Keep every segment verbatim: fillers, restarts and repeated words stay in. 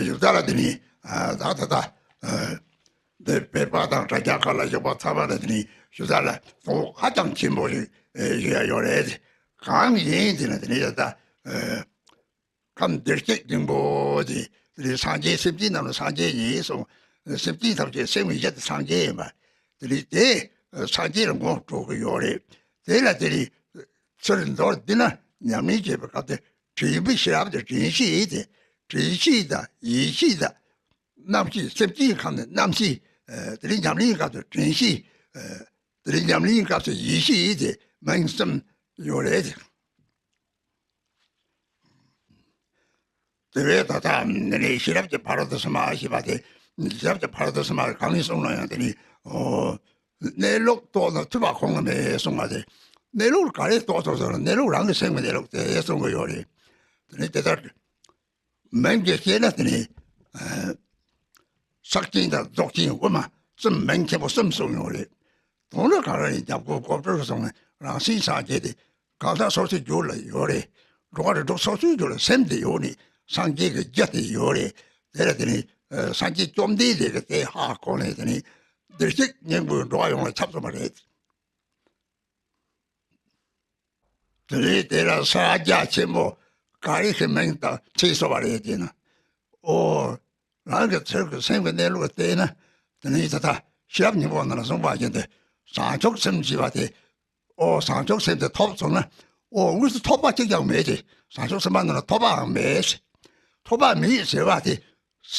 ཞུ་ས་ལ་དེ་ནི་ད་ད་ད་འདི་བོད་པ་དང་དྲ་རྒྱ་ཁག་ལ་བཞུགས་པ་ཚང་མ་ལ་དེ་ནི་ཞུ་ས་ལ་གཙོ་བོ་ཧ་ཅང་ཆེན་པོ་ཞིག་ཞུ་ཡ་ཡོད་རེད། གང་ཡིན་ཟེར་ན་དེ་ནི་ད་ད་ཁམས་བདེ་གཤེགས་སྙིང་པོ་དེ་དེ་ནི་སངས་རྒྱས་སེམས་ཅན་རྣམས་ལ་སངས་རྒྱས་ཡིན་གསུངས། སེམས་ཅན་ཐམས་ཅད་སེམས་ཀྱི་གཞི་དེ་སངས་རྒྱས་ཡིན་པ། དེ་ནི་དེ་སངས་རྒྱས་ལ་ངོ་སྤྲོད་ཀྱི་ཡོད་རེད། དེ་ལ་དེ་ནི་ཚུར་མདོར་བསྡུས་ན་ཉམས་ལེན་བྱེད་པའི་སྐབས་དེ་དྲན་པའི་ཤེས་རབ་དང་དྲན་ཤེས་དེ་དྲན་ཤེས་དང་ཡེ་ཤེས་དང་རྣམ་ཤེས། སེམས་ཅན་ཁམས་ནི་རྣམ་ཤེས། ཨ་དེ་ནི་ཉམས་ལེན་སྐབས་སུ་དྲན་ཤེས། ཨ་དེ་ནི་ཉམས་ལེན་སྐབས་སུ་ཡེ་ཤེས་དེ་མིང་གསུམ་ཡོད་རེད། དེ་བས་ད་ལྟ་ནི་ཤེས་རབ་ཀྱི་ཕ་རོལ་ཏུ་ཕྱིན་པ་ཞེས་པ་དེ། ཤེས་རབ་ཀྱི་ཕ་རོལ་ཏུ་ཕྱིན་པ་གང་ཡིན་གསུངས་ན་ཡང་དེ་ནི་ཨོ་གནས་ལུགས་རྟོགས་ན་ཐུབ་པ་གང་ཡང་མེད་གསུངས་པ་དེ། གནས་ལུགས་ག་རེ་རྟོགས་ཐུབ་ཟེར་ན་གནས་ལུགས་རང་གི་སེམས་ཀྱི་གནས་ལུགས་དེ་གསུང་གི་ཡོད་རེད། དེ་ནི་དེ་ལྟར། མིང་གིས་བཤད་ན་དེ་ནི་ཨ་ཕྱག་ཆེན་དང་རྫོགས་ཆེན་དབུ་མ་གསུམ། མིང་ཆེན་པོ་གསུམ་གསུངས་ཡོད་རེད། དོན་ལ་གང་ར་ཡིན་རྒྱབ་སྐོར་གོ་བྲོ་སོང་ནས་རང་སེམས་སངས་རྒྱས་དེ་གང་ཟག་སོ་སོའི་རྒྱུད་ལ་ཡོད་རེད། འགྲོ་བ་རིགས་དྲུག་སོ་སོའི་རྒྱུད་ལ་སེམས་དེ་ཡོད་ནི་སངས་རྒྱས་ཀྱི་རྒྱུ་དེ་ཡོད་རེད། དེ་ལ་དེ་ནི་ཨ་སངས་རྒྱས་བཅོམ་ལྡན་འདས་ཀྱིས་དེ་ཧ་གོ་ནས་དེ་ནི་བདེ་གཤེགས་སྙིང་པོས་འགྲོ་བ་ཡོངས་ལ་ཁྱབ་གསུངས་པ་རེད། དེ་རེད། དེ་ལ་ཕྱག་རྒྱ་ཆེན་པོ་ག་རེ་ཞིག་མིང་དང་ཚིག་གསོལ་བ་རེད་ཅེ་ན། ཨོ། རང་གི་ཚུལ་གྱི་སེམས་ཀྱི་གནས་ལུགས་བལྟས་ན། དེ་ནི་ད་ལྟ་ཤེས་རབ་སྙིང་པོ་ནང་ལ་གསུངས་པ་བཞིན་དུ་བྱང་ཆུབ་སེམས་ཞེས་པ་དེ། ཨོ་བྱང་ཆུབ་སེམས་དེ་ཐོབ་སོང་ན། ཨོ་དངོས་སུ་ཐོབ་པ་གཅིག་ཀྱང་མེད་དེ། བྱང་ཆུབ་སེམས་དཔའ་རྣམས་ལ་ཐོབ་པའང་མེད། ཐོབ་པ་མེད་ཟེར་བ་དེ།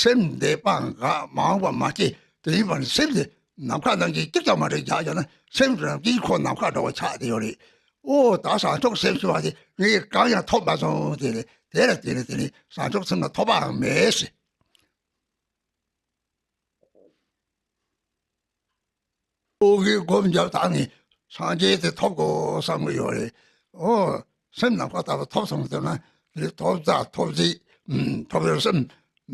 སེམས་འདས་པ་འགག་མ་འོངས་པ་མ་སྐྱེས། དེ་ཡིན་པ་ནི་སེམས་དེ་ནམ་མཁའ་ནང་བཞིན་གཅིག་ཀྱང་མ་འདྲེས་རྒྱག་བྱས་ན་སེམས་ཀྱི་རང་བཞིན་ཁོ་ནམ་མཁའ་འདྲ་བ་ཆགས་བསྡད་ཡོད་རེད། ཨོ་ད་བྱང་ཆུབ་སེམས་ཞེས་པ་དེ་ངས་གང་ཡང་ཐོབ་མ་སོང་། དེ་རེད། དེ་ལ་དེ་ནི་དེ་ནི་བྱང་ཆུབ་སེམས་ལ་ཐོབ་པའང་མེད་ཟེར། ཨོ་གི་སྒོམ་རྒྱབ་དང་ནི་སངས་རྒྱས་དེ་ཐོབ་དགོས་བསམ་གི་ཡོད་རེད། ཨོ་སེམས་ནམ་མཁའ་ལྟ་བུ་ཐོབ་སོང་ཟེར་ན་དེ་ཐོབ་རྩ་ཐོབ་རྩིས། ཨུམ་ཐོབ་རེ་སེམས་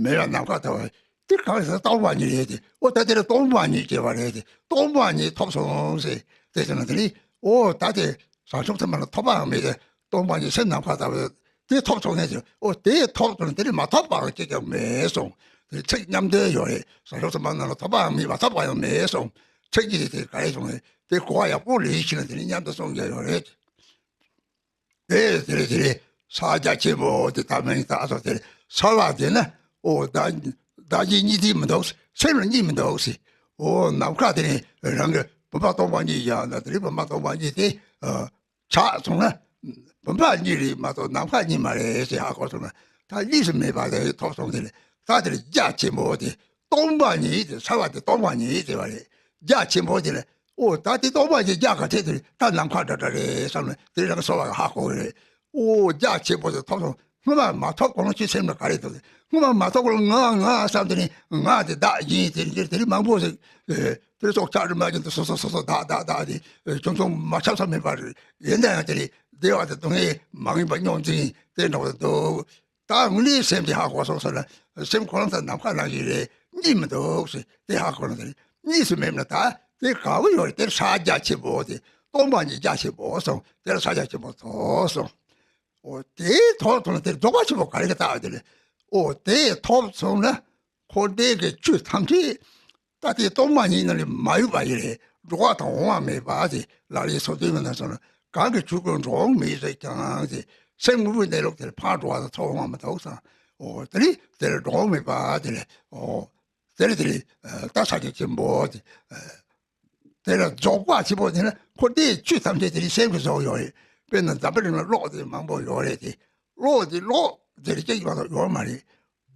མེད་པ་ནམ་མཁའ་ལྟ་བུ་དེ་གང་ཟེར་སྟོང་པ་ཉིད་རེད་དེ། ཨོ་ད་དེ་ལ་སྟོང་པ་ཉིད་ཅེས་པ་རེད་དེ། སྟོང་པ་ཉིད་ཐོབ་སོང་ཟེར་དེ་ཟེར་ན་དེ་ནི་ཨོ་ད་དེ་བྱང་ཆུབ་སེམས་ལ་ཐོབ་པའང་མེད་དེ། སྟོང་པ་ཉིད་སེམས་ནམ་མཁའ་ལྟ་བུ་དེ་ཐོབ་སོང་ནས་ཨོ་དེ་ཐོབ་སོང་ན་དེ་ནི་མ་ཐོབ་པའང་གཅིག་ཀྱང་མེད་གསུངས། དེ་ཚིག་མཉམ་དུ་ཡོད་རེད། བྱང་ཆུབ་སེམས་དཔའ་རྣམས་ལ་ཐོབ་པའང་མེད་མ་ཐོབ་པ་ཡང་མེད་གསུངས། ཚིག་གཅིག་དེ་ག་རེ་གསུངས་རེད། དེ་གོ་བ་ཡག་པོ་ལེན་ཤེས་ན་དེ་ནི་མཉམ་དུ་གསུངས་ཀྱི་ཡོད་རེད། དེ་དེ་རེད་དེ་རེད། ཕྱག་རྒྱ་ཆེན་པོ་དེ་ད་མིང་ད་སོགས་དེ་རེད། ཕྱག་ལ་དེ་ན་ཨོ་ད་ད་གི་གཉིས་དེ་མི་འདུག་སེམས་ལ་གཉིས་མི་འདུག་ཟེར། ཨོ་ནམ་མཁའ་དེ་ནི་རང་གི་བུམ་པ་སྟོང་པ་ཉིད་ཡང་ན་དེ་རེད། བུམ་པ་སྟོང་པ་ཉིད་དེ་ཨ། ཆགས་སོང་ན། བུམ་པ་གཉིས་རེད་མ་གཏོགས་ནམ་མཁའ་གཉིས་མ་རེད་ཅེས་ཧ་གོ་སོང་ན། ད་གཉིས་སུ་མེད་པ་དེ་ཐོབ་སོང་དེ་ལས་ད་དེར་རྒྱ་ཆེན་པོ་དེ་སྟོང་པ་ཉིད་དེ་ཚ་བ་དེ་སྟོང་པ་ཉིད་དེ་བ་རེད། རྒྱ་ཆེན་པོ་དེ་ལ་ཨོ་ད་དེ་སྟོང་པ་ཉིད་རྒྱ་ག་ཐད་དེ་ད་ནམ་མཁའ་འདྲ་འདྲ་རེད་བསམ་ནས་དེ་རང་སོ་བ་ཧ་གོ་གི་རེད། ཨོ་རྒྱ་ཆེན་པོ་དེ་ཐོབ་སོང་། སྔོན་མ་མ་ཐོབ་གོང་ལ་ཁྱོད་སེམས་ལ་ག་རེ་འདུག་སྔོན་མ་མ་ཐོབ་གོང་ལ་ང་ང་བསམ་དེ་ནི་ང་དེ་བདག་ཡིན་དེ་འདིར་དེ་རིགས་མང་པོ་ཞིག་དེ་སྲོག་ཆགས་རིམ་པ་ཅན་དུ་སོ་སོ་སོ་སོ་བདག་བདག་བདག་དེ་ཆུང་ཆུང་མ་ཁྱབ་ས་མེད་པར་ཡིན་ན་ཡང་དེ་ནི་བདེ་བ་དེ་སྡུག་བསྔལ་མ་ཡིན་པ་རྙོག་འཛིང་དེ་འདྲ་བ་འདུག་ད་དངོས་གནས་སེམས་དེ་ཧ་གོ་སོང་ཟེར་ན་སེམས་ཁོ་རང་ཚོ་ནམ་མཁའ་ནང་བཞིན་རེད། གཉིས་མི་འདུག་ཟེར་དེ་ཧ་གོ་ན་དེ་ནི་གཉིས་སུ་མེད་ན་ད་དེ་ག་བུ་ཡོད་རེད། དེར་ཕྱག་རྒྱ་ཆེན་པོ་དེ་སྟོང་པ་ཉིད་རྒྱ་ཆེན་པོ་སོང་། དེར་ཕྱག་རྒྱ་ཆེན་པོ་ཐོབ་སོང་། ཨོ་དེའི་ཐོག་ཐོག་ན་དེ་རྫོགས་པ་ཆེན་པོ་ག་རེ་ག་བཏགས་དེ་ལས། ཨོ་དེ་ཐོབ་སོང་ན་འཁོར་འདས་ཀྱི་ཆོས་ཐམས་ཅད་ད་དེ་སྟོང་པ་ཉིད་ནང་ལས་མ་གཡོས་པ་ཡི་རེད། འགྲོ་བ་དང་འོང་བ་མེད་པ་དེ་ལག་ལེན་སོ་བདུན་མ་ན་སོང་ན་གང་གི་ཆོས་ཀུན་འགྲོ་འོང་མེད་རེད་ཀྱང་དེ་སེམས་དངོས་པོའི་གནས་ལུགས་དེར་ཕར་འགྲོ་བ་དང་ཚུར་འོང་བ་མི་འདུག་སང་། ཨོ་དེ་ནི་དེར་འགྲོ་འོང་མེད་པ་དེ་ལས། ཨོ་དེ་ལས་དེ་ལས་ད་ཕྱག་རྒྱ་ཆེན་པོ་དེ། དེ་ལ་རྫོགས་པ་ཆེན་པོ་དེ་ནི་འཁོར་འདས་ཆོས་ཐམས་ཅད་དེ་ནི་སེམས་ཀྱིས་རྫོགས་ཡོད་རེད། དཔེར་ན་འཛམ་བུ་གླིང་ལ་གློག་དེ་མང་པོ་ཡོད་རེད་དེ། གློག་དེ་གློག་དེ་ལ་གཅིག་མ་གཏོགས་ཡོད་མ་རེད།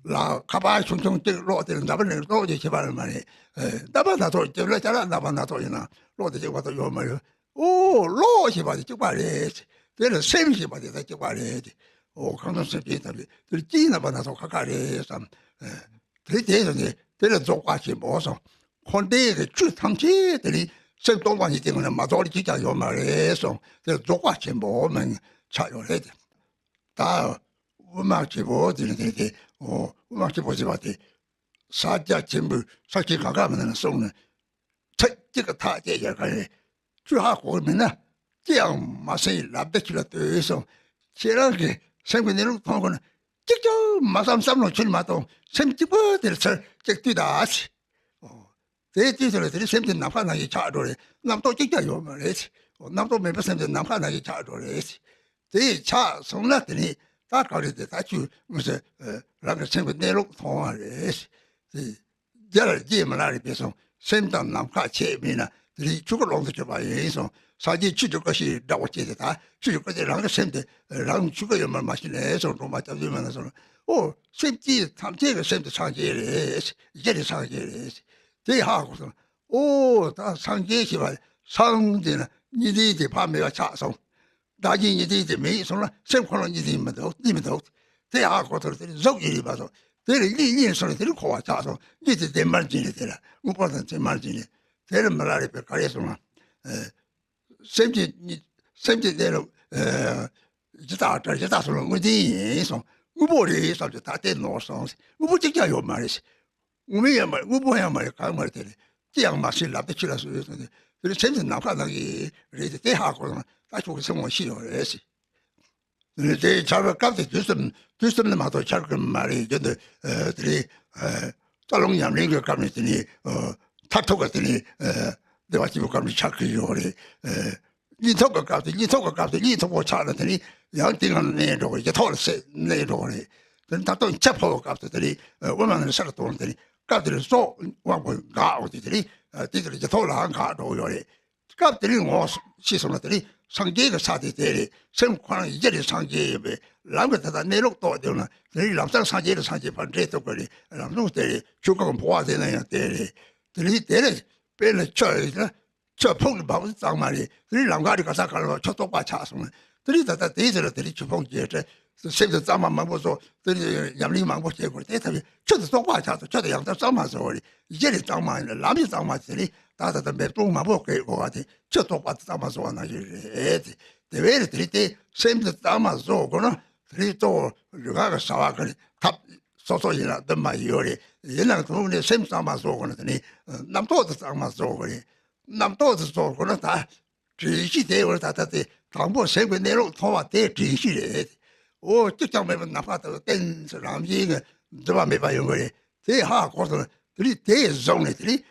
ལ་ཁ་པར་ཆུང་ཆུང་གཅིག་གློག་དེ་ལ་འཛམ་བུ་གླིང་གློག་ཅིག་ཁྱད་པར་མ་རེད། ཨེ་རྣམ་པ་སྣ་ཚོགས་ཀྱི་ལ་ཅ་ལག་རྣམ་པ་སྣ་ཚོགས་ཡིན་ན་གློག་དེ་གཅིག་མ་གཏོགས་ཡོད་མ་རེད། ཨོ་གློག་ཞེས་པ་དེ་གཅིག་པ་རེད། དེ་ལ་སེམས་ཞེས་པ་དེ་ད་གཅིག་པ་རེད། ཨོ་ཁམས་གསུམ་སེམས་ཅན་ཐམས་ཅད་དེ་ལ་སྐྱེ་རྣམ་པ་སྣ་ཚོགས་ཁ་ཁ་རེད་བསམ། ཨེ་དེ་དེ་ཚོ་ནི་དེ་ལ་རྫོགས་པ་ཆེན་པོ་སོང་། འཁོར་འདས་ཀྱི་ཆོས་ཐམས་ཅད་དེ་ནི་སེམས་སྟོང་པ་ཉིད་དེ་ངོ་ནས་མ་རྫོགས་ལ་གཅིག་ཀྱང་ཡོད་མ་རེད་གསུངས། དེ་རྫོགས་པ་ཆེན་པོ་མིང་ཆགས་ཡོད་རེད། ད་དབུ་མ་ཆེན་པོ་དེ་ནི་དེ་དེ་ཨོ་དབུ་མ་ཆེན་པོ་ཟེར་བ་དེ་ཕྱག་རྒྱ་ཆེན་པོའི་ཕྱག་ཆེན་གང་ག་མིན་ན་གསུངས་ནས་ཚིག་གཅིག་གི་ཐག་བཅད་ཡོད་ག་རེད། ཆོས་ཧ་གོ་གི་མིན་ན་ཅི་ཡང་མ་ཟིན་ལབ་བདེ་ཆུ་ལ་ལྟོས་སོང་། ཁྱེད་རང་གི་སེམས་ཀྱི་གནས་ལུགས་མཐོང་དགོས་ན། གཅིག་ཀྱང་མ་བསམ། བསམ་བློ་ཁྱོན་མ་གཏོང་། སེམས་གཅིག་པོ་དེར་ཚར་གཅིག་བཏུས་ད་ཟེར། ཨོ། དེའི་དུས་དེར་དེར་སེམས་དེ་ནམ་མཁའ་ནང་བཞིན་ཆགས་འགྲོ་རེད། རྣམ་རྟོག་གཅིག་ཀྱང་ཡོད་མ་རེད་ཟེར། ཨོ། རྣམ་རྟོག་མེད་པའི་སེམས་དེ་ནམ་མཁའ་ནང་བཞིན་ཆགས་འགྲོ་རེད་ཟེར། དེ་ཆགས་སོང་ན་དེ་ནི་ད་ག་རེ་དེ་ད་ཁྱོད་ངོས་སུ་རང་གི་སེམས་ཀྱི་གནས་ལུགས་མཐོང་བ་རེད་ཟེར། དེ། རྒྱལ་རྒྱས་མི་ལ་རས་པས་གསུངས། སེམས་དང་ནམ་མཁའ་ཁྱད་མེད་ན། དེ་རིང་ཆོས་སྐུ་ལོངས་སུ་སྤྱོད་པ་ཡིན་གསུངས། སངས་རྒྱས་ཆོས་ཀྱི་སྐུ་ཞེས་འདྲ་བོ་བྱས་ཏེ། ད་ཆོས་ཀྱི་སྐུ་དེ་རང་གི་སེམས་དེ་རང་ཆོས་སྐུ་ཡོད་མེད་མ་ཤེས་ནས་གསུངས། སྒྲོལ་མ་སྐྱབས་བཅོལ་མ་ན་གསུངས། ཨོ། སེམས་ཅན་ཐམས་ཅད་ཀྱི་སེམས་དེ་སངས་རྒྱས་རེད། རྒྱལ་རེད། སངས་རྒྱས་རེད། དེ་ཧ་གོ་སོང་། ཨོ། ད་སངས་རྒྱས་ཞེས་པ་སངས་དེ་ན་གཉིས་ལྡན་དེ་ཕར་མེད་པ་ཆགས་སོང་། བདག་གཉིས་གཉིས་ལྡན་དེ་མེད་སོང་ན་སེམས་ཁོ་ན་གཉིས་ལྡན་མི་འདུག་གཉིས་མི་འདུག་དེ་ཧ་གོ་ཐུབ། དེ་ནི་གཟུགས་ཀྱི་རིག་པ་སོགས་དེ་ལ་གཉིས་གཉིས་སོང་ནས་དེ་ནི་འཁོར་བ་ཆགས་སོང་། གཉིས་དེ་བདེན་པར་འཛིན་ནས། དེ་ལ་དངོས་པོ་དང་མཚན་མར་འཛིན་ནས། དེ་ལ་མི་ལ་རས་པས་ག་རེ་གསུངས་ན། ཨེ། སེམས་ཀྱི་གཉིས། སེམས་ཀྱི་གནས་ལུགས། ཨེ། ཇི་ལྟ་བ་ལྟར་ཇི་ལྟ་སོགས་ལ་དངོས་བསྟན་ཡིན་གསུངས། དངོས་པོ་རེད་བསམ་གྱི་ད་ལྟའི་ནོར་སོང་། དངོས་པོ་གཅིག་ཀྱང་ཡོད་མ་རེད། དངོས་མེད་ཡང་མ་རེད། དངོས་པོ་ཡང་མ་རེད། གང་མ་རེད། དེ་ནི་ཅི་ཡང་མ་ཤེས། ལབ་དེ་ཆུ་ལ་སོང་ཡོད་སོང་། དེ་ནི་སེམས་ཀྱི་ནམ་མཁའ་ནང་བཞིན་རེད་དེ། དེ་ཧ་གོ་སོང་ན་ད་ཁྱོད་ཀྱི་སེམས་ངོ་ཤེས་ཡོད་རེད་ཟེར། དེ་ནི་དེ་འཆར་བའི་སྐབས་དེ་དུས་གསུམ། དུས་གསུམ་ནི་མ་གཏོགས་འཆར་གི་མ་རེད། རྒྱུན་དུ། ཨ། དེ་རིང་། ཨ། རྩ་རླུང་ཉམས་ལེན་གྱི་སྐབས་ནས་དེ་ནི། ཨ། མཐར་ཐུག་གི་དེ་ནི། ཨ། བདེ་བ་ཆེན་པོའི་སྐབས་ནས་འཆར་གི་ཡོད་རེད། ཨ། གཉིད་འཐུག་གི་སྐབས་དེ། གཉིད་འཐུག་གི་སྐབས་དེ་གཉིད་འཐུག་པོ་ཆགས་ན་དེ་ནི་ཡང་དེ་སྔ་གནས་འགྲོ་གི། ཡིད་ཐོག་ལ་སད་གནས་འགྲོ་གི་རེད། དེ་ནི་མཐར་ཐུག་འཆི་འཕོ་བའི་སྐབས་དེ། དེ་ནི། ཨ། དབུ་མ་ནས་ས་ལ་གཏོང་། དེ་ནི་སྐབས་དེ་ནི་སྲོག་དབང་པོ་འགག་འོང་དུས་དེ་ནི། ཨ། དེ་དེ་ནི་ཡིད་ཐོག་ལའང་འགག་འགྲོ་གི་ཡོད་རེད། སྐབས་དེ་རིང་ངོ་ཤེས་སོང་ན་དེ་རིང་སངས་རྒྱས་ཀྱི་ས་དེ་དེ་རེད། སེམས་ཁོ་རང་ཡིད་ཀྱི་སངས་རྒྱས་ཡིན་པས། ལམ་གྱི་ད་ལྟ་གནས་ལུགས་རྟོགས་བསྡད་ན་དེ་རིང་ལམ་སང་སངས་རྒྱས་ལ་སངས་རྒྱས་ཕར་འདྲེས་ཐུབ་ཀྱི་རེད། ལམ་ལུགས་དེ་རེད། ཆོས་སྐུ་གི་འཕོ་བ་དེ་ན་ཡང་དེ་རེད། དེ་རིང་དེ་རེད། དཔེར་ན་ཆུ་ཡིན་ན་ཆུ་ཕུག་ནས་འབབ་ཙང་མ་རེད། དེ་རིང་ལམ་ཁ་རི་ག་ས་ག་ལ་ཆུ་བཙོག་པ་ཆགས་སོང་ན། དེ་རིང་ད་ལྟ་དེའི་ཚེ་ལ་དེ་རིང་ཆུ་ཕུག་རྒྱས་ཏེ། སེམས་དེ་གཙང་མ་མང་པོ་བཟོ། དེ་ནི་ཉམས་ལེན་མང་པོ་བྱེད་དགོས། དེ་ལྟ་བུའི་ཆུ་དེ་བཙོག་པ་ཆགས་སོང་། ཆུ་དེ་ཡང་དག་གཙང་མ་བཟོ་བ་རེད། གཞི་ནི་གཙང་མ་ཡིན་ན་ལམ་ཡང་གཙང་མ་དེ་རེད། ད་ད་ལྟ་འབེབས་སྟོང་མང་པོ་བཀོད་དགོས་པ་དེ་ཆུ་བཙོག་པ་དེ་གཙང་མ་བཟོ་བ་ནང་བཞིན་རེད། དེ་བས་ན་དེ་རིང་དེ་སེམས་དེ་གཙང་མ་བཟོ་དགོས་ན་དེ་རིང་གཙོ་བོ་རུ་ཁག་གི་བྱ་བ་གི་ཐབས་སོ་སོ་ཡིན་ན་འདོན་པ་ཡོད་རེད། ཡིན་ནའང་དེ་ནས་སེམས་གཙང་མ་བཟོ་དགོས་ན་དེ་ནི་རྣམ་རྟོག་དེ་གཙང་མ་བཟོ་དགོས་རེད། རྣམ་རྟོག་དེ་བཟོ་དགོས་ན་ད། དྲན་ཤེས་དེ་ཡོད་རེད། ད་ལྟ་དེ་དང་པོ་སེམས་ཀྱི་གནས་ལུགས་མཐོང་བ་དེ་དྲན་ཤེས་རེད། འོ། གཅིག་ཀྱང་མེད་པའི་ནམ་མཁའ་ལྟ་བུ་གཏན་ཚིགས་རང་བཞིན་གྱིས་འཛིན་པ་མེད་པ་ཡོང་གི་རེད། དེ་ཧ་གོ་སོང་ན་དེ་རིང་དེ་བཟུང་ནས་དེ་རིང་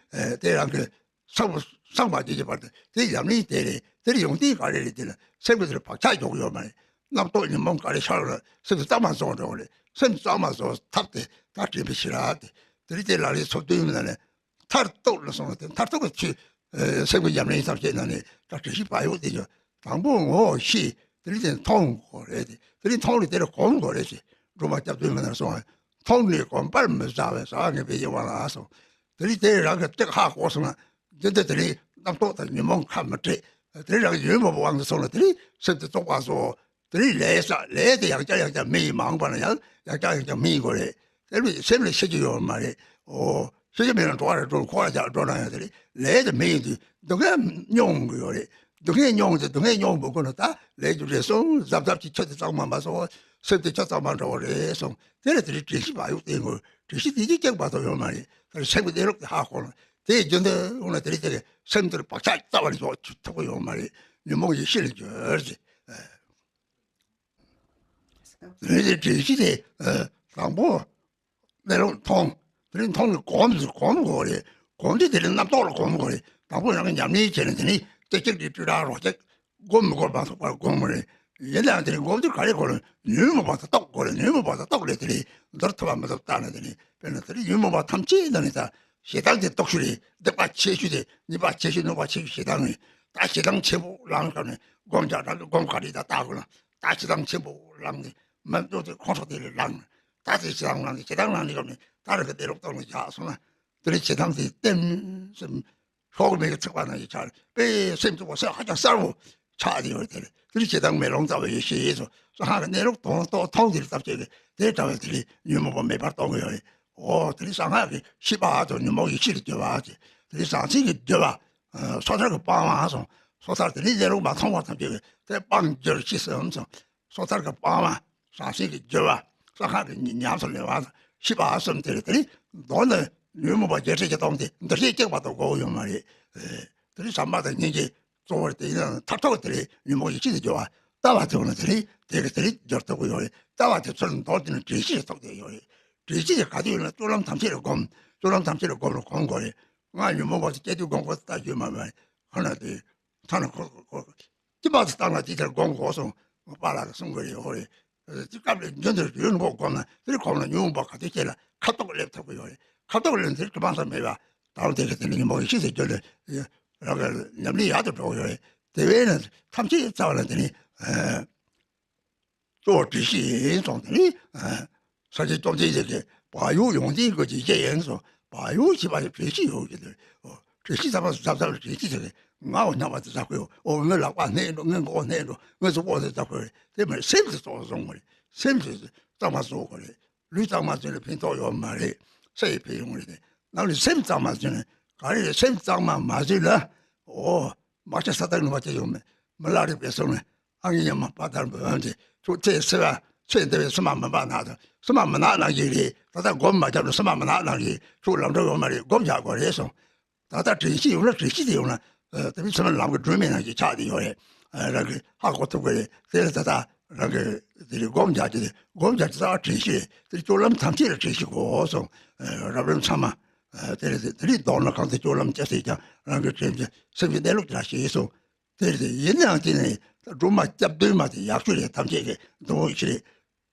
དེ་རང་གི་སངས་སངས་པ་བརྒྱད་ཀྱི་བར་དུ་དེ་ཉམས་ལེན་དེ་རེད། དེར་ཡོང་དུས་ག་རེ་རེད། དེ་ལ་སེམས་ཀྱི་དེར་བག་ཆགས་འཇོག་གི་ཡོད་མ་རེད། རྣམ་རྟོག་ཉོན་མོངས་ག་རེ་ཤར་ལ་སེམས་གཙང་མ་བཟོ་འགྲོ་གི་རེད། སེམས་གཙང་མ་བཟོ་ཐབས་དེ་ད་དྲན་པའི་ཤེས་རབ་དེ། དེ་རིང་དེ་ལ་ལས་ཚོགས་བདུན་མིན་ན་ནས། མཐར་ཐུག་ལ་སོང་བ་དེ་མཐར་ཐུག་གི་ཆོས། ཨེ། སེམས་ཀྱི་ཉམས་ལེན་ཐམས་ཅད་ནང་ནས་ད་དྲན་ཤེས་བག་ཡོད་དེ་ཡོད། དང་པོ་ངོ་ཤེས། དེ་ནས་དེ་མཐོང་དགོས་རེད་དེ། དེ་ནས་མཐོང་ནས་དེ་ལ་གོམས་དགོས་རེད་ཅེས་སྒྲོལ་མ་སྐྱབས་གདུང་མ་ནར་གསུངས། མཐོང་ནས་གོམས་པར་མི་བྱ་བའི་བྱ་བ་ངན་པའི་གཡེང་བ་ལ་གསུངས། དེ་ནས་དེ་རང་གི་སྟེགས་ཧ་གོ་སོང་ན་འདི་འདི་དེ་ནས་རྣམ་རྟོག་དང་ཉོན་མོངས་ཁ་མི་བྲལ། དེ་རང་གི་ཉོན་མོངས་པ་དབང་དུ་སོང་ན་དེ་ནས་སེམས་དེ་བཙོག་པ་བཟོ། དེ་རིང་ལས་བསགས། ལས་དེ་ཡང་བསྐྱར་ཡང་བསྐྱར་སྨིན་ཡིན། མ་འོངས་པ་ན་ཡང་ཡང་བསྐྱར་ཡང་བསྐྱར་སྨིན་དགོས་རེད། དེ་ལས་སེམས་ལ་ཤེས་ཀྱི་ཡོད་མ་རེད། ཨོ། ཤེས་ཀྱི་མེད་ན་འགྲོ་བ་རེད། འགྲོ་ཁོག་ལ་རྒྱག་འགྲོ་ན་ཡང་དེ་རེད། ལས་དེ་སྨིན་ཡོང་དུས་སྡུག་བསྔལ་མྱོང་གི་ཡོད་རེད། སྡུག་བསྔལ་མྱོང་དུས་སྡུག་བསྔལ་མྱོང་མི་དགོས་ན་ད་ལས་རྒྱུ་འབྲས་གསུམ་གཟབ་གཟབ་ཀྱིས་ཆུ་དེ་གཙང་མ་མ་བཟོ་བ་སེམས་དེ་ཆུ་གཙང་མ་འདྲ་བོ་རེད་གསུངས། དེ་ལ་དེ་རིང་དྲན་ཤེས་བག་ཡོད་བསྟེན་དགོས། དྲན་ཤེས་དེ་གཅིག་ཀྱང་བར་དུ་ཡོད་མ་རེད། དེ་ལ་སེམས་ཀྱི་གནས་ལུགས་དེ་ཧ་གོ་ན་དེ་རྒྱུན་དུ་འོང་ན་དེ་རིང་དེ་གི་སེམས་དེར་བག་ཆགས་རྩ་བ་ནས་འཇོག་ཐུབ་ཀྱི་ཡོད་མ་རེད། ཉོན་མོངས་ཡེ་ཤེས་ལ་འགྱུར་ཟེར། རེད་དེ་དྲན་ཤེས་དེ། ཨ། དང་པོ་གནས་ལུགས་མཐོང་། དེ་ནས་མཐོང་ནས་གོམས་ཟེར། གོམས་དགོས་རེད། གོམས་དེ་དེ་ནས་རྣམ་རྟོག་ལ་གོམས་དགོས་རེད། དང་པོ་རང་གི་ཉམས་ལེན་བྱས་ནས་དེ་ནས་དེ་གཅིག་དེ་སྤྲོས་བྲལ་རོ་གཅིག་སྒོམ་མི་དགོས་པ་ཐོག་པར་སྒོམ་དགོས་རེད། ཡིན་ནའང་དེ་ནས་སྒོམ་དུས་ག་རེ་དགོས་རེད། ཉོན་མོངས་པ་དེ་རྟོགས་དགོས་རེད། ཉོན་མོངས་པ་དེ་རྟོགས་ལས་དེ་ནས་འདོར་ཐུབ་པ་མི་ཐུབ་ལྟ་ན། དེ་ནས་དཔེར་ན་དེ་ནས་ཉོན་མོངས་པ་ཐམས་ཅད་ནང་ནས་ད་ཞེ་སྡང་དེ་རྟོགས་ཤུགས་རེད། སྡིག་པ་ཆེ་ཤོས་དེ། ཉེས་པ་ཆེ་ཤོས། གནོད་པ་ཆེ་ཤོས་ཞེ་སྡང་རེད། ད་ཞེ་སྡང་ཆེན་པོ་ལངས་སྐབས་ནས་སྒོམ་རྒྱག་རང་གི་སྒོམ་ག་རེ་ད་ལྟ་དགོས་ན། ད་ཞེ་སྡང་ཆེན་པོ་ལངས་ནས་མི་འདོད་དེ་ཁོང་ཁྲོ་དེ་ལས་ལངས་ནས། ད་དེ་ཞེ་སྡང་ལངས་ནས། ཞེ་སྡང་ལངས་ནས་སྐབས་ནས་ད་རང་གི་གནས་ལུགས་སྟོང་ལ་བཞག་སོང་ན། དེ་ནས་ཞེ་སྡང་དེ་ལྟེམ་སེམས་ཤོག་མེ་གི་ཚིག་པ་ནང་བཞིན་ཆགས། དཔེ་སེམས་གཙོ་བོ་སེམས་ཧ་ཅང་གསལ་བོ་ཆགས་ཏེ་ཡོད་དེ་རེད། དེ་ནས་ཞེ་སྡང་མེ་ལོང་ལྟ་བུ་ཡེ་ཤེས་སོ་སོ་ཧ་གི་གནས་ལུགས་མཐོང་མཐོང་མཐོང་དེ་ལྟ་བྱེད་ཀྱི་དེ་ལྟ་བུ་དེ་ལས་ཉོན་མོངས་པ་མེད་པར་གཏོང་གི་ཡོད་རེད། ཨོ། དེ་ནས་གསང་སྔགས་ཀྱི་ཤེས་པ་དང་ཉོན་མོངས་ཡེ་ཤེས་ལ་སྦྱོར་བ་ཟེར། དེ་ནས་ཟང་ཟིང་གི་སྦྱོར་བ། ཨ། སོ་ཐར་གྱི་སྤང་བ་སོང་། སོ་ཐར་དེ་ནས་གནས་ལུགས་མ་མཐོང་བ་ཐམས་ཅད་ཀྱི་དེ་སྤང་སྦྱོར་ཤེས་གསུམ་སོང་། སོ་ཐར་གྱི་སྤང་བ། ཟང་ཟིང་གི་སྦྱོར་བ། གསང་སྔགས་ཀྱི་ཉམས་སུ་ལེན་པ། ཤེས་པ་གསུམ་དེ་རེད། དེ་ནས་མདོར་ན་ཉོན་མོངས་པ་བརྒྱད་ཁྲི་བཞི་སྟོང་དེ་འདུ་ཤེས་གཅིག་པ་དང་འགོག་ཡོད་མ་རེད། ཨེ། དེ་ནས་བྱམས་པ་དང་སྙིང་རྗེ་གཙོ་བོར་དེ་ཡིན་ན་མཐར་ཐུག་དེ་རེད། ཉོན་མོངས་ཡེ་ཤེས་ལ་སྦྱོར་བ། ལྟ་བ་དེ་ཡོང་ན་དེ་རིང་དེ་གི་དེ་རིང་འབྱོར་ཐུབ་ཀྱི་ཡོད་རེད། ལྟ་བ་དེ་ཚུར་འདོར་དེ་ནི་འདྲེན་བཤད་ཐོག་དེ་ཡོད་རེད། འདྲེན་བཤད་དེ་ག་དུས་ཡོད་ན་སྤྱོད་ལམ་ཐམས་ཅད་ལ་སྒོམ། སྤྱོད་ལམ་ཐམས་ཅད་ལ་སྒོམ་ལ་གོམས་དགོས་རེད། ང་ཉོན་མོངས་པ་དེ་སྐྱེ་དུས་སྒོམ་དགོས་ལྟ་རྒྱུ་མ་མ་རེད། ཁོ་ན་དེ་ཐ་ན་ཁོ་ཁོ་ཁོ་ཅི་མ་དེ་བཏང་ན་དེ་དེར་སྒོམ་དགོས་སོང་། པཱ་ལགས་ཀྱིས་གསུང་གི་རེད། ཡོད་རེད། དེ་སྐབས་ལ་རྒྱུན་དུ་ཡོད་ནོ་སྒོམ་ན་དེ་རིང་གོམས་ན་ཉོན་མོངས་པ་ག་དུས་སྐྱེ་ལ་ཁ་ཐོག་སླེབས་ཐུབ་ཀྱི་ཡོད་རེད། ཁ་ཐོག་སླེབས་དེ་གྲིབ་མ་ས་མེད་པ། ད་རུང་དེ་གི་དེ་ནི་ཉོན་མོངས་ཤིན་ཏུ་རྒྱུན་དུ་རང་གི་ཉམས་ལེན་ཡག་ཏུ་འགྲོ་གི་ཡོད་རེད། དེ་བས་ན་ཐམས་ཅད་རྩ་བ་ལ་དེ་ནི་གཙོ་བོ་འདྲེན་བཤད་ཡིན་སོང་། དེ་ནི་སངས་རྒྱས་བཅོམ་ལྡན་འདས་ཀྱིས་བག་ཡོད་ཡོན་ཏན་གྱི་བཤད་ཡིན་སོང་། བག་ཡོད་ཅེས་པ་ནི་འདྲེན་བཤད་ཡོད་ཀྱི་འདུག་འདྲེན་བཤད་ཚང་མ་གཟབ་གཟབ་ལ་འདྲེན་བཤད་ཟེར་གི། ང་འོ་སྣང་བ་དེ་གཟབ་དགོས། འོ་ངའི་ལག་པ་སྣེ་འགྲོ། ངའི་མགོ་སྣེ་འགྲོ། ངའི་གཟུགས་པོ་དེ་གཟབ་དགོས་རེད། དེ་མིན་སེམས་དེ་གཙོ་བོ་བཟུང་དགོས་རེད། སེམས་དེ་གཙང་མ་བཟོ་དགོས་རེད། ལུས་གཙང་མ་བཟོས་ན་ཕན་ཐོགས་ཡོད་མ་རེད། ས་ཡི་ཕན་ཡོང་རེད། ནང་ལ་སེམས་གཙང་མ་བཟོས་ན་ག་རེ་རེད། སེམས་གཙང་མ་མ་བཟོས་ན་འོ་མ་ཤ་ས་དག་ནུས་པ་ཅི་ཡོང་མེད། མི་ལ་རེ་བས་སོང་ན་ཨ་ངའི་ཉམས་མ་པ་ལྟར་འབུམ་དེ་ཚུར་ཚེ་ཟེར་བ་ཚེ་འདི་བའི་སེམས་མ་མི་འབག་ན་དང་སེམས་མ་མི་ནག་ནང་གི་རེད། ད་ལྟ་སྒོམ་མ་བརྒྱབ་ན་སེམས་མ་མི་ནག་ནང་གི་ཚུར་ལམ་འགྲོ་ཡོང་མ་རེད། སྒོམ་རྒྱག་དགོས་རེད་སོང་། ད་ལྟ་དྲན་ཤེས་ཡོང་ན་དྲན་ཤེས་དེ་ཡོང་ན་ཨ་དེ་མིན་ཚང་མ་ལམ་གྱི་སྒྲོན་མེ་ནང་གི་ཆགས་བསྡད་ཡོད་རེད། ཨ་རང་གིས་ཧ་གོ་ཐུབ་ཀྱི་རེད། དེ་ལ་ད་ལྟ་རང་གིས་དེ་རིང་སྒོམ་རྒྱག་གི་རེད། སྒོམ་རྒྱག་གི་རྩ་བ་དྲན་ཤེས་རེད། དེ་རིང་སྤྱོད་ལམ་ཐམས་ཅད་ལ་དྲན་ཤེས་དགོས་སོང་། ཨ་རབ་རིམ་ཚང་མ་ཨ་དེ་རེད། དེ་རིང་མདོར་ན་གང་དུ་སྤྱོད་ལམ་ཅི་ཟེར་ཀྱང་རང་གི་དྲན་ཤེས་སེམས་ཀྱི་གནས་ལུགས་དེ་ལ་ཤེས་སོང་། དེ་རེད། ཡིན་ནའང་དེ་ནི་སྒྲོལ་མ་སྐྱབས་གདོད་མ་དེ་ཡག་ཤོས་རེད། ཐམས་ཅད་ཀྱི་འདུན་ཤེས་རེད།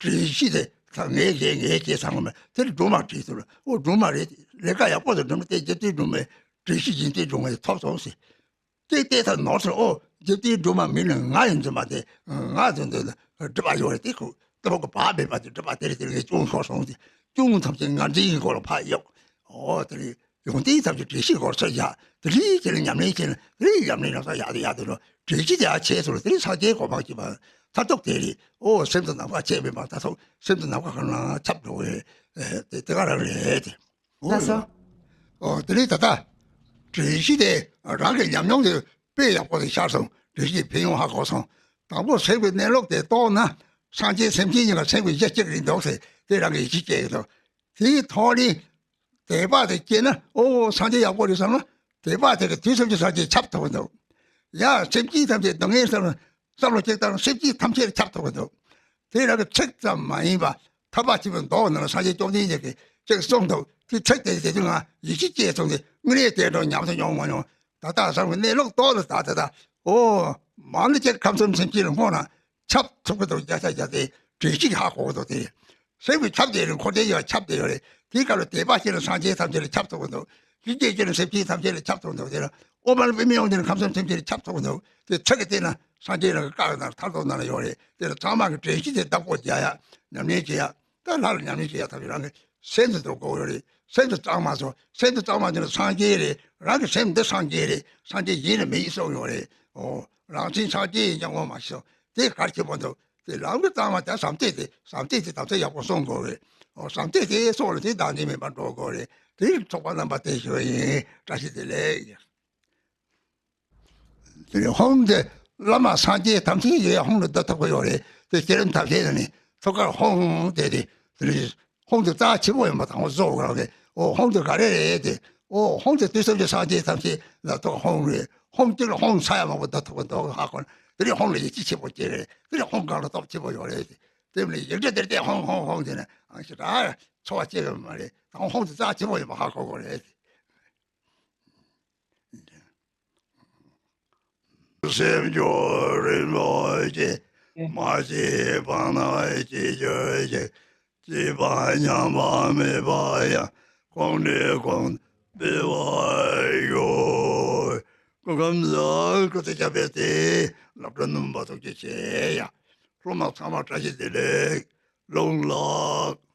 དྲན་ཤེས་དེ་ད་ངས་བྱས་ངས་བྱས་ཚང་མ་དེར་སྒྲོལ་མ་བྲིས་ཐུབ་ལ། ཨོ་སྒྲོལ་མ་རེད། ལས་ཀ་ཡག་པོ་དང་སྒྲོལ་མ་དེ་རྒྱུ་མཚན་སྒྲོལ་མའི་དྲན་ཤེས་ཡིན་ཏེ་སྒྲོལ་མ་དེ་ཐོབ་སོང་ཟེར། དེ་ལྟས་ཐ་ནོར་སོང་། ཨོ་རྒྱུ་མཚན་སྒྲོལ་མ་མིན་ན་ང་ཡིན་ཙམ་པ་དེ་ང་དེ་འདི་སྒྲུབ་པ་ཡོད་རེད། དེ་ཁུ་ལྟ་བུ་གི་བག་མེད་པ་དེ་སྒྲུབ་པ་དེ་རེད། དེ་ངས་སྐྱོན་ཤོར་སོང་ཟེར། སྐྱོན་ཐམས་ཅད་ང་འདྲེ་ཡིན་སྐོར་ལ་ཕར་གཡུག་ཨོ་དེ་རེད། ཡོན་ཏན་ཐམས་ཅད་དྲན་ཤེས་སྐོར་ཚུར་བཞག་དེ་རིང་ཁྱེད་ལ་ཉམས་ལེན་བྱས་ན་དེ་རིང་ཉམས་ལེན་རང་སར་ཡག་དེ་ཡག་དེ་འགྲོ། དྲན་ཤེས་དེ་ཡག་བྱས་སོང་ལ་དེ་རིང་སངས་རྒྱས་གོ་འཕང་སྐྱེས་པ་མཐར་ཐུག་དེ་རེད། ཨོ་སེམས་དང་ནམ་མཁའ་ཁྱད་མེད་པ་མཐར་ཐུག་སེམས་དང་ནམ་མཁའ་གང་ལ་ཁྱབ་འགྲོ་བས་དེ་དེ་ག་རང་རེད་དེ། ལགས་སོ། ཨོ་དེ་རིང་ད་ལྟ་དྲན་ཤེས་དེ་རང་གི་ཉམས་མྱོང་དེ་དཔེ་ཡག་པོ་དེ་ཤར་སོང་། དྲན་ཤེས་ཕན་ཡོན་ཧ་གོ་སོང་། དང་པོ་སེམས་ཀྱི་གནས་ལུགས་དེ་རྟོགས་ན་སངས་རྒྱས་སེམས་ཅན་གཉིས་ཀ་སེམས་ཀྱི་གཞི་གཅིག་རེད་འདུག་ཟེར་དེ་རང་གི་ཡིད་ཆེས་སྐྱེ་གི་འདུག་དེའི་ཐོག་ནས་དད་པ་དེ་སྐྱེས་ན་ཨོ་སངས་རྒྱས་ཡག་པོ་རེད་བསམ་ན་དད་པ་དེ་གི་དུས་གསུམ་གྱི་སངས་རྒྱས་ཁྱབ་ཐུབ་ཀྱི་འདུག་ཡང་སེམས་ཅན་ཐམས་ཅད་སྡུག་བསྔལ་བསམ་ན་བསམ་བློ་གཅིག་བཏང་ན་སེམས་ཅན་ཐམས་ཅད་ཁྱབ་ཐུབ་ཀྱི་འདུག་དེ་རང་གི་ཚིག་ཙམ་མ་ཡིན་པ་ཐར་པ་ཆེན་པོའི་མདོ་ནང་ལ་སངས་རྒྱས་བཅོམ་ལྡན་འདས་ཀྱིས་ཅིག་གསུངས་འདུག་དེ་ཚིག་དེ་དེ་དུས་ང་ཡིད་ཆེས་སྐྱེས་སོང་སྟེ་དངོས་གནས་དེ་འདྲ་ཉམས་སུ་མྱོང་མ་མྱོང་། ད་ལྟ་བསམ་གི་གནས་ལུགས་རྟོགས་ལ་ད་ད་ད་ཨོ་མ་ནི་ཅིག་ཁམས་གསུམ་སེམས་ཅན་ལ་སྔོ་ན་ཁྱབ་ཐུབ་ཀྱི་འདུག་བརྒྱ་ཆ་བརྒྱ་དེ་དྲན་ཤེས་ཧ་གོ་གི་འདུག་དེ་སེམས་ཀྱི་ཁྱབ་བསྡད་རིང་འཁོར་འདས་ཡོད་ཁྱབ་བསྡད་ཡོད་རེད། དེའི་སྐབས་ལ་དད་པ་སྐྱེས་ན་སངས་རྒྱས་ཐམས་ཅད་ལ་ཁྱབ་ཐུབ་ཀྱི་འདུག་ཡིད་ཆེས་སྐྱེས་ན་སེམས་ཅན་ཐམས་ཅད་ལ་ཁྱབ་ཐུབ་ཀྱི་འདུག་དེ་ལ་ཨོ་མ་ལ་པི་མི་ཡོང་དེ་ན་ཁམས་གསུམ་སེམས་ཅན་ལ་ཁྱབ་ཐུབ་ཀྱི་འདུག་དེ་ཚིག་གི་སྟེང་ན་སངས་རྒྱས་རང་གི་བཀའ་ནང་མཐར་ཐུག་ནང་ལ་ཡོད་རེད། དེ་ལ་ཚང་མ་གི་དྲན་ཤེས་དེ་བདག་པོ་རྒྱག་ཡ་ཉམས་ལེན་བྱེད་ཡ། ད་ལྷ་ལ་ཉམས་ལེན་བྱེད་ཡ་ཐབས་རང་གི་སེམས་དེ་འདུལ་དགོས་ཡོད་རེད། སེམས་དེ་གཙང་མ་བཟོ། སེམས་དེ་གཙང་མ་འདི་ནི་སངས་རྒྱས་རེད། རང་གི་སེམས་འདི་སངས་རྒྱས་རེད། སངས་རྒྱས་ཡིན་ནི་མིན་གསུངས་ཡོད་རེད། ཨོ་རང་སེམས་སངས་རྒྱས་ཡིན་ཀྱང་ངོ་མ་ཤེས་སོང་། དེ་གར་ཁྱད་པར་འདུག་དེ་ལམ་གྱི་གཙང་མ་དེ་བསམ་གཏན་དེ་བསམ་གཏན་དེ་དམ་ཚིག་ཡག་པོ་སྲུང་དགོས་རེད། ཨོ་བསམ་གཏན་དེ་སྲུང་ལ་དེ་བདག་འཛིན་མེད་པར་འགྲོ་དགོས་རེད། དེ་ཚོགས་པ་རྣམ་པ་དེ་ཞུ་ཡིན། བཀྲ་ཤིས་བདེ་ལེགས། དེ་ནས་ཧཱུྃ་དེ་བླ་མ་སངས་རྒྱས་ཐམས་ཅད་ཀྱི་ཧཱུྃ་ལ་བསྡུ་ཐུབ་ཀྱི་ཡོད་རེད། དེ་སྐྱེ་རིམ་ཐམས་ཅད་ནས་ཐུགས་ཀར་ཧཱུྃ་དེ་དེ་དེ་ནས་ཧཱུྃ་དེ་རྩ་ཆེན་པོ་ཡིན་པ་དང་པོ་བཟོ་དགོས་རེད། ཨོ་ཧཱུྃ་དེ་ག་རེ་རེད་དེ། ཨོ་ཧཱུྃ་དེ་དུས་གསུམ་གྱི་སངས་རྒྱས་ཐམས་ཅད་ལ་ཐུགས་ཧཱུྃ་རེད། ཧཱུྃ་གཅིག་ལ་ཧཱུྃ་ས་ཡ་མང་པོ་བསྡུ་ཐུབ་ཀྱི་འདུག་ཧ་གོ་ན་དེ་ནས་ཧཱུྃ་ལ་ཡིད་ཆེས་ཆེན་པོ་སྐྱེ་རེད། དེ་ནས་ཧཱུྃ་གང་ལ་སྟོབས་ཆེན་པོ་ཡོད་རེད། དེ་ནས་ཡིག་འབྲུ་དེར་བལྟས་ཧཱུྃ་ཧཱུྃ་ཧཱུྃ་དེ་ནས་ཨང་ཞེ་དྲག་ཚོར་བ་སྐྱེ་གི་མ་རེད། དང་ཧཱུྃ་དེ་རྩ་ཆེན་པོ་ཡིན་པ་ཧ་གོ་དགོས་རེད། སེམས་མཆོག་རིན་པོ་ཆེ། མ་སྐྱེས་པ་ན་སྐྱེ་གྱུར་ཅིག་སྐྱེས་པ་ཉམས་པ་མེད་པ་ཡང་། གོང་ནས་གོང་དུ་འཕེལ་བར་ཤོག་སྐུ་ཁམས་བཟང་། སྐུ་ཚེ་ཞབས་པད་བརྟན། བསླབ་གྲྭ་སྣུམ་པ་ཐུགས་རྗེ་ཆེ་ཡ། སློབ་མ་ཚང་མ་བཀྲ་ཤིས་བདེ་ལེགས། ལུང་ལགས།